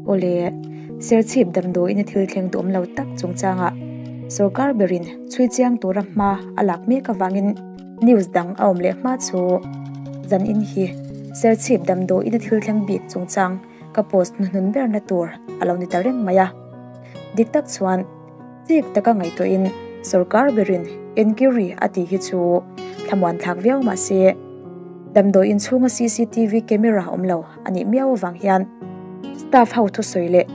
Awle, Serchhip damdawiin a thil thleng duhawm lo tak chungchangah sorkar berin chhui chiang tura hma a lak mek avangin news dang a awm leh hma chu zanin hi Serchhip damdawiin a thil thleng bik chungchang ka post hnuhnun berna tur a lo ni ta reng mai a. Dik tak chuan chik taka ngaihtuahin sorkar berin enquiry a tih hi chu thlamuan thlak viau mah se damdawiin chhunga cctv camera awm lo a nih miau avang hian staff ho thusawi leh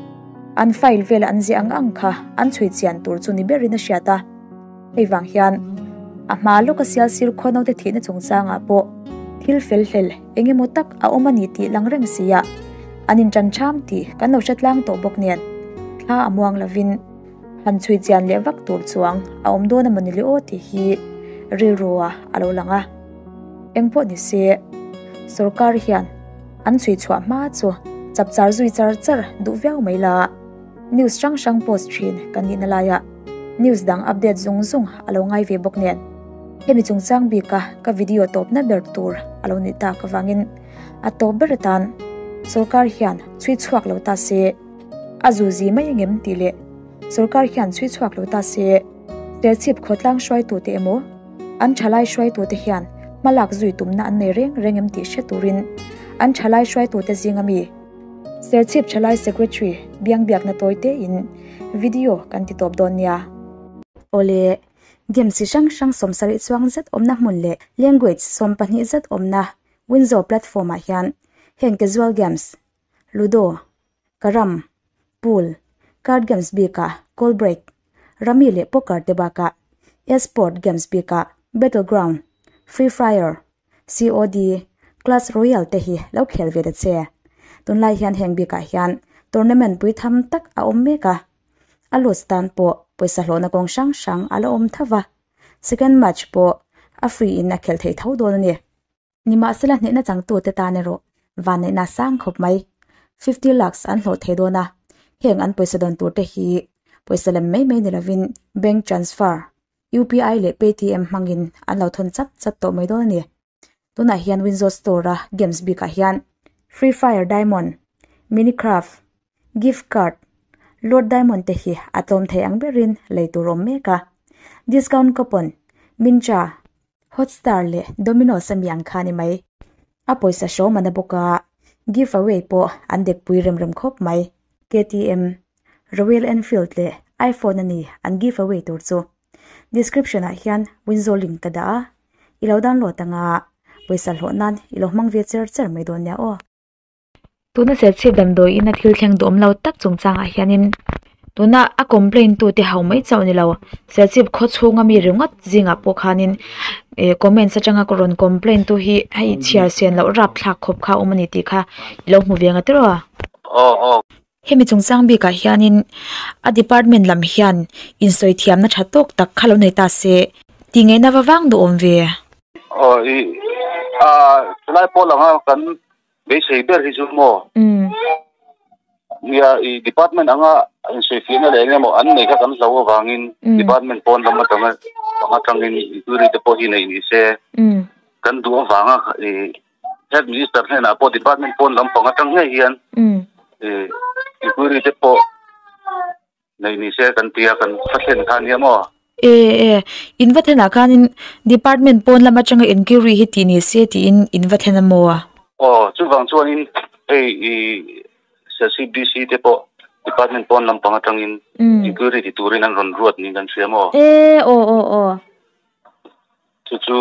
an file vel an ziah ang ang kha an chhui chian tur chu ni berin a hriat a. Hei vang hian a hma lawka sial sir khaw naute thihna chungchangah pawh thil fel hlel eng emaw tak a awm a ni tih lang reng sia an inṭan ṭham tih kan lo hre tlang tawh bawk nen thla a muang lovin han chhui chian leh vak tur chuang a awm dawn a mawni le aw tih hi rilru ah a lo lang a. Engpawh ni se sorkar hian an chhui chhuah hma chu chapchar zui char char duh viau mai la. News hrang hrang post thin kan nihna laiah news dang update zung zung a lo ngai ve bawk nen hemi chungchang bika ka video tawpna ber tur a lo nih tak avangin a tawp ber atan sorkar hian chhui chhuak lo ta se a zuzi mai engem tih leh sorkar hian chhui chhuak lo ta se Serchhip khawtlang hruaitute emaw an thalai hruaitute hian hmalak zui tumna an nei reng reng em tih hre turin an thalai hruaitute zinga mi Serchhip thalai Secretary biang biakna tawi te in video kan ti tawp dawn nia. Awle, games chi hrang hrang sawmsarih chuang zet awmna hmun leh language 12 zet awmna Winzo platform ah hian heng casual games, Ludo, Carrom, Pool, Card games bikah Call Break, Rummy leh Poker te bakah E-sport games bikah Battleground, Free Fire, COD, Clash Royale te hi lo khel ve ta che. Tunlai hian heng bikah hian tournament pui tham tak a awm mek a. A lose tan pawh pawisa hlawhna kawng hrang hrang a la awm tho va. Second match pawh a free in a khelh theih tho dawn a ni. Nimahsela hnehna changtute tan erawh vanneihna sang khawp mai. 50 lakhs an hlawh thei dawn a, heng an pawisa dawn turte hi pawisa lem mai mai ni lovin bank transfer, UPI leh Paytm hmangin an lo thawn chat chat tawh mai dawn a ni. Tunah hian Winzo Store-a games bikah hian Free Fire Diamond, Minecraft, Gift Card, Lord Diamond te hi a tlawm thei ang berin lei tur awm mek a. Discount coupon, Myntra, Hotstar leh Domino's ami ang kha ni mai. A pawisa hrawm a na bawk a, give away pawh an dek pui rem rem khawp mai. KTM, Royal Enfield leh iPhone a ni an give away tur chu. Description ah hian Winzo link ka dah a, i lo download anga pawisa hlawh nan i lo hmang ve cher cher mai dawn nia aw. Tuna Serchhip damdawiin a thil thleng duhawm lo tak chungchangah hianin tuna a complaint tute ho mai chauh ni lo Serchhip khaw chhunga mi ringawt zingah pawh khanin ih comments atanga ka rawn complaint tu hi hei chhiar sen loh rap thlak khawp kha a awm a ni tih kha i lo hmu ve ang a tiraw a. Hemi chungchang bikah hianin a department lam hian insawi thiamna tha tawk tak kha lo nei ta se tih ngaihna va vang duhawm ve. Aw i a chulai pawh anga kan Beisei ber hi chu maw? Nia, i department anga insawifiahna leh eng emaw an nei kha kan hlo avangin department pawn lam atanga panga tangin inquiry te pawh hi neih ni se. Kan duh avanga i health minister hnenah pawh department pawn lam panga tang ngei hian i inquiry te pawh Nei ni se kan tia kan va thlen kha nia maw? E e, in va thlenah khanin department pawn lam atanga inquiry hi tih ni se tiin in va thlen a maw? Aw, chuvang chuanin hei i CBC te pawh department pawn lampang atangin inquiry ti turin an rawn ruat niin kan hria maw? E, aw aw aw. Chu chu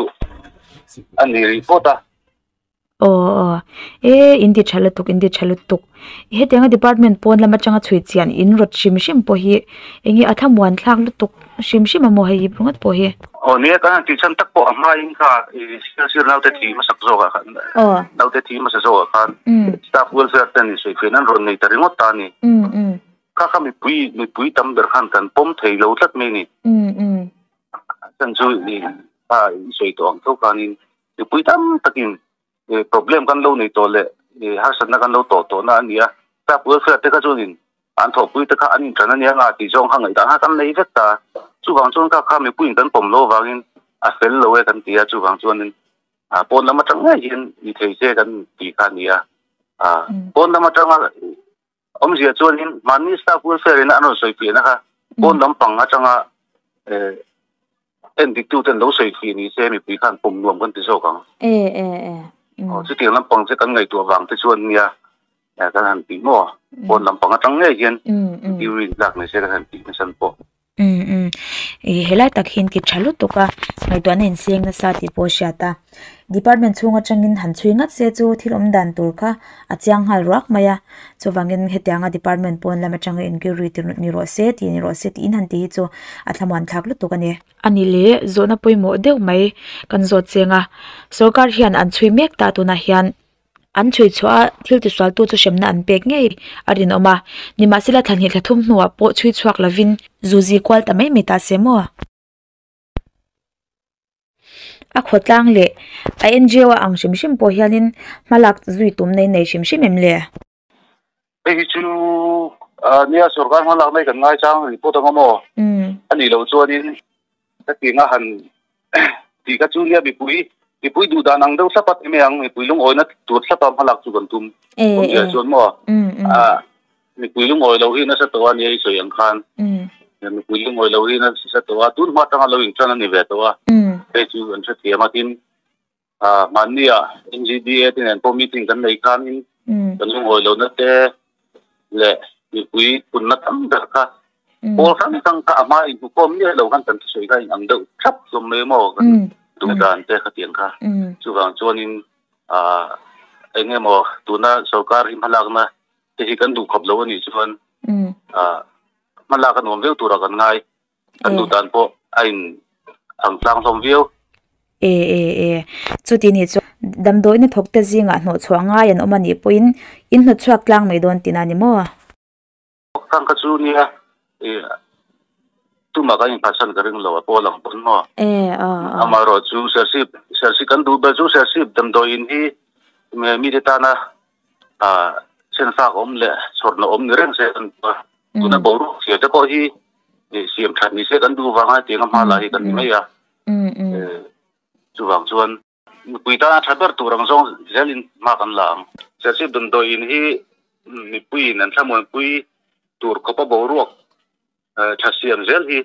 a ni rih phawt a. Aw aw e in ti tha lutuk in ti tha lutuk hetianga department pawn lam atanga chhui chian in rawt hrim hrim pawh hi enge a thlamuan thlak lutuk hrim hrim a maw hei hi ringawt pawh hi. Aw nia kan han tih chhan tak pawh a hmain kha i sir naute thi hmasak zawkah khan naute thi hmasa zawkah khan staff welfare ten insawifiahna an rawn nei ta ringawt ta a ni. Kha kha mipui mipui tam ber khan kan pawm thei lo tlat mai a ni. Chan chu i kha i sawi tawh ang tho khanin Mipui tam takin problem kan lo nei tawh leh harsatna kan lo tawh tawhna a ni a, staff welfare te kha chuanin an thawhpui te kha an inṭan a nia nga tih zawng kha ngaihdan kha kan nei vek ta. Chuvang chuan kha kha mipuiin kan pawm loh avangin a fel lo e kan ti a, chuvang chuanin pawn lam aṭang ngei hian ni thei se kan tih kha a ni a. Pawn lam aṭanga. Awmzia chuanin mahni staff welfare in a an rawn sawi fiahna kha pawn lampang atanga en diktu ten lo sawi fiah ni se mipui khan pawm nuam kan ti zawk ang. Aw chutiang lampang che kan ngaihtuah vang te chuan nia kan han tih maw pawn lampang atang ngei hian inquiry lak ni se kan han tih nasa pawh. Umm umm ih helai tak hi an ti tha lutuk a ngaihtuahna inseng nasa tih pawh a hriat a department chhung atangin han chhui ngat se chu thil awm dan tur kha a chiang nghal ruak mai a chuvangin hetianga department pawn lam atanga inquiry te ni rawh se tih ni rawh se tiin han ti hi chu a thlamuan thlak lutuk a ni. A ni leh zawhna pawimawh deuh mai kan zawt cheng a sorkar hian an chhui mek ta tunah hian. An chhui chhuah a, thil tisualtu chu hremna an pek ngei a rinawm a. Nimahsela thla hnih thla thum hnuah pawh chhui chhuak lovin zuzi kual ta mai mai ta se maw? A khawtlang leh a NGO a ang hrim hrim pawh hianin hmalak zui tum nei nei hrim hrim em le? Hei hi chu nia sorkar hmalak mai kan ngaichang report anga maw? A nih loh chuanin Hetiang a han tih kha chu nia mipui mipui duh dan ang deuh thlap a ti mai ang, mipui lungawi na tur thlap a hmalak chu kan tum. Awmzia chuan maw mipui lungawi lo hi nasa tawh a nia i sawi ang khan mipui lungawi lo hi nasa tawh a, tun hma atanga lo intan a ni ve tawh a, hei chu an hrethiam a tin Hmannia NGDA te nen pawh meeting kan nei khanin kan lungawi lohna te leh mipui punna tam ber kha pawl hrang hrang kha a hma inhmukhawm miah lo khan kan thusawi kha inang deuh thap hlawm mai maw kan duh dan te khatiang kha. Chuvang chuanin eng emaw tuna sorkar hi hmalakna te hi kan duh khawp lo a nih chuan hmalak a nuam viau turah kan ngai. Kan duh dan pawh a in ang tlang hlawm viau. E e e, chuti ni chuan damdawiin a thawk te zingah hnawhchhuah ngai an awm a nih pawhin in hnawtchhuak tlang mai dawn tihna a ni maw? Khang kha chu nia i tumah kan inphatsan ka ring lo a pawl ang pawn maw? E a a. Amaherawh chu Serchhip Serchhip kan duh ber chu Serchhip damdawiin hi mite tana senfak awm leh chhawrna awm ni reng se kan duh a. Tuna boruak chhia te pawh hi siam that ni se kan duh vanga hetiang a hma lah hi kan ni mai a. Chuvang chuan mipui tana tha ber tur ang zawng zelin hma kan la ang. Serchhip damdawiin hi mipuiin an thlamuanpui tur khawpa boruak tha siam zel hi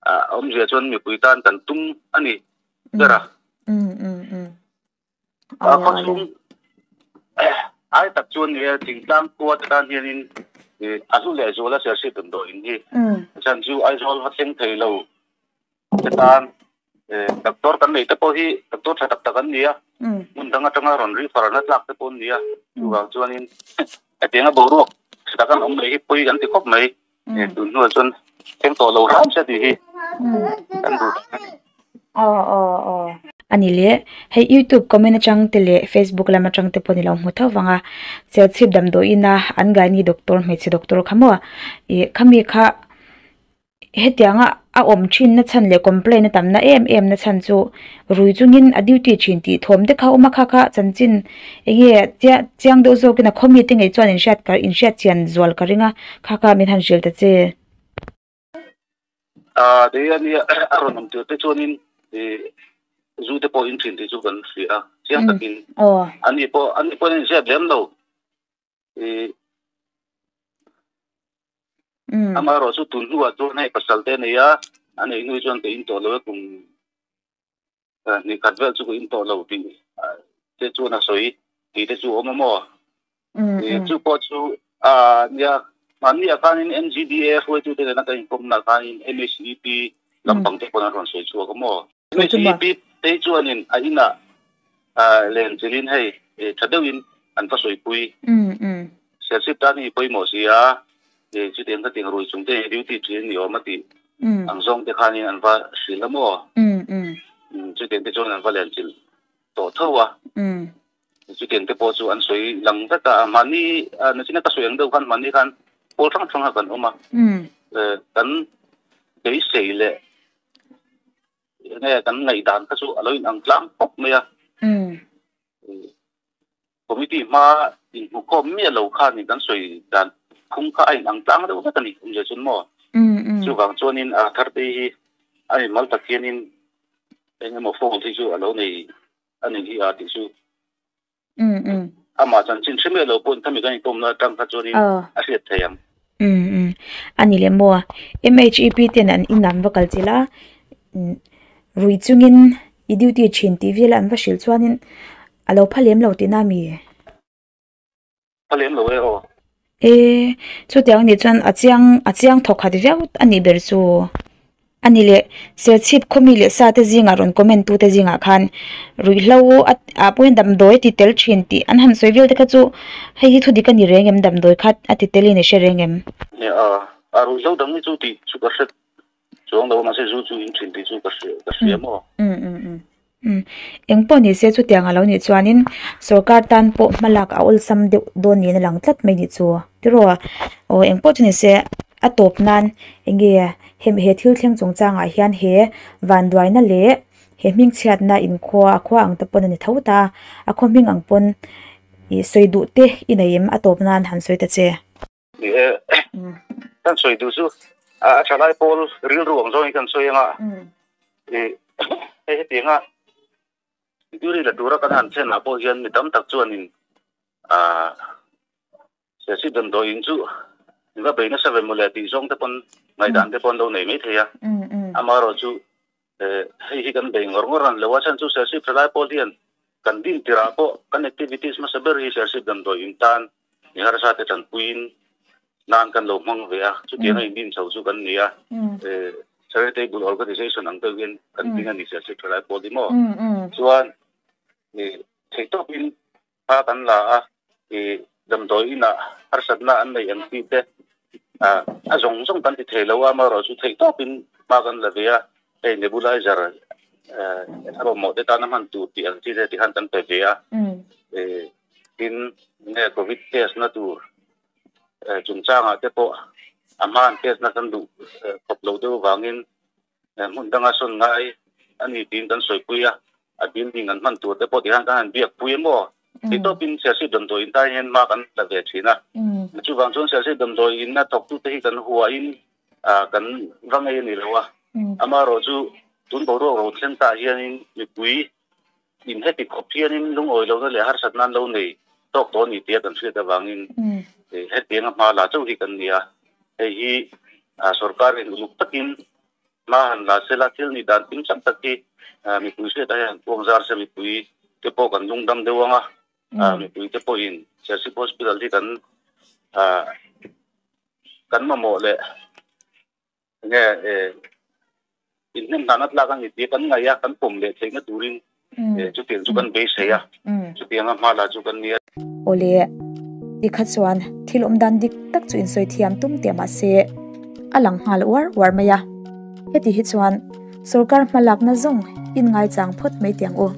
a awmzia chuan mipui tan kan tum a ni ber a. A khawchhung ai tak chuan ni e, thingtlang khua te tan hianin a hlu leh zual a Serchhip damdawiin hi. Chhan chu Aizawl va thleng thei lo te tan doctor kan neih te pawh hi doctor tha tak tak an ni a, hmun dang atanga rawn refer na tlak te pawh an ni a. Chuvang chuanin hetianga boruak tha tak an awm leh hi pawi kan ti khawp mai. Tun hnuah chuan thleng tawh lo hram se tih hi kan duh tak a ni. Aw aw aw. A ni le, hei youtube comment atang te leh facebook lam atang te pawh ni lo hmu tho vang a, Serchhip damdawiin a an gynae doctor hmeichhe doctor kha maw ih khami kha hetianga a awm thin na chhan leh complaint a tam na em em na chhan chu rui chungin a duty thin tih thawm te kha a awm a kha kha chanchin enge chiah chiang deuh zawkin a khaw mite ngei chuan inhriat ka inhriat chian zual ka ring a kha kha min han hrilh ta che. Ah te hian a rawn awm tir te chuanin ih zu te pawh in thin tih chu kan hria a chiang takin ani pawh ani pawh a inziak lem lo ih amaherawh chu tun hnuah chuan hei pasal te a nei a a neih hnu chuan ka in tawh lo e kum Hnih khat vel chu ka in tawh lo tih te chuan a sawi tih te chu a awm a maw? Chu pawh chu nia mahni ah khanin NGDA hruaitute nena ka inkawmna ah khanin MHEP lampang te pawn an rawn sawi chhuak a maw? MHEP te hi chuanin a inah len chilhin hei tha deuhin an va sawipui. Serchhip tan hi pawimawh si a, chutiang khatiang rui chung te hi duty thin ni awm a tih. Ang zawng te khanin an va hrilh a maw? Chutiang te chuan an va len chilh tawh tho a. Chutiang te pawh chu an sawi lang vek a. Mahni nachina ka sawi ang deuh khan mahni khan pawl hrang hrang a kan awm a. Kan beisei leh enge kan ngaihdan kha chu a lo inang tlang khawp mai a. Committee hma inhmukhawm miah lo khanin kan sawi dan phung kha a inang tlang deuh vek a ni awmzia chuan maw? Chuvang chuanin a tharte hi a mimal tak hianin eng emaw fault hi chu a lo nei a ni hi a tih chu Amah chanchin hre miah lo pawhin khami kan inkawmna atang kha chuanin a hriat thei ang. Umm umm a ni leh maw? MHEP ten an in an va kal chilh a, rui chungin i duty thin tih vel an va hrilh chuanin a lo pha lem lo tihna a mi? Pha lem lo e aw. E, chutiang anih chuan a chiang a chiang thawk khat viau a nih ber chu. A ni leh, Serchhip khawmi leh sa te zingah rawn comment tu te zingah khan ruihhlo a ah pawhin damdawi a ti tel thin tih an han sawi vel te kha chu hei hi thudik a ni reng em damdawi kha a ti telin i hre reng em? Nia, a ruihhlo dang hi chu tih chu ka hre Chuang lo mahse zu chu in thin tih chu ka hria ka hria maw? Um um um um eng pawh ni se chutiang a lo nih chuanin sorkar tan pawh hma lak a awlsam deuh dawn niin a lang tlat mai nih chu tiraw aw eng pawh chu ni se a tawp nan eng nge hemi he thil thleng chung changah hian he vanduaina leh he hmingchhiatna inkhua a khua ang te pawn a ni tho ta a khaw hming ang pawn ih sawi duh te i nei em a tawp nan han sawi ta che. Ni e, kan sawi duh chu a thalai pawl rilru ang zawngin kan sawi anga i hei hetianga security la tura kan han thlen ah pawh hian mi tam tak chuanin ah Serchhip damdawiin chu in va bei nasa ve mawle tih zawng te pawn ngaihdan te pawh an lo nei maithei a, amaherawhchu Hei hi kan bei ngawr ngawr an lo a, chhan chu Serchhip thalai pawl hian kan din tirah pawh kan activities hmasa ber hi Serchhip damdawi in tan mi harsa te tanpuiin nan kan lo hmang ve a, chutianga in din chho chu kan ni a, charitable organization ang deuh hian kan ding a ni Serchhip thalai pawl hi maw? Chuan theihtawpin hma kan la a, ih damdawi inah harsatna an neih ang tih te ah a zawng zawng kan ti thei lo a, amaherawh chu theih tawpin hma kan la ve a, hei nebulizer eh a mamawh te tana hman tur tih ang chi te tikhan kan pe ve a, ih tin nge covid test na tur eh chungchangah te pawh a hma an test na kan duh khawp lo deuh avangin hmun danga sawn ngai a ni tiin kan sawipui a, a building an hman tur te pawh tihian kan han biakpui em aw? Ti tawpin Serchhip damdawi in tan hian hma kan la ve thin a, chuvang chuan Serchhip damdawi in a thawktute hi kan huain kan va ngei a ni lo a, amaherawh chu tun boruak ro thleng tah hianin mipui in heti khawp hianin lungawi lohna leh harsatna an lo nei tawk tawh a ni tia kan hriat avangin hetianga hma la chauh hi kan ni a, hei hi sorkarin uluk takin hma han la sela thil nih dan kim chang tak hi mipui hriatah hian puang zar se mipui te pawh kan lungdam deuh ang a, mipui te pawhin Serchhip Hospital hi kan kan mamawh leh Enge inhnem hnan a tlak a ni tih kan ngaih a, kan pawm leh theihna turin chutiang chu kan beisei a, chutianga hma la chu kan ni a. Awle, tikha chuan thil awm dan dik tak chu insawi thiam tum teh mahse a lang nghal uar uar mai a. Heti hi chuan sorkar hmalakna zawng in ngaichang phawt mai tiang u.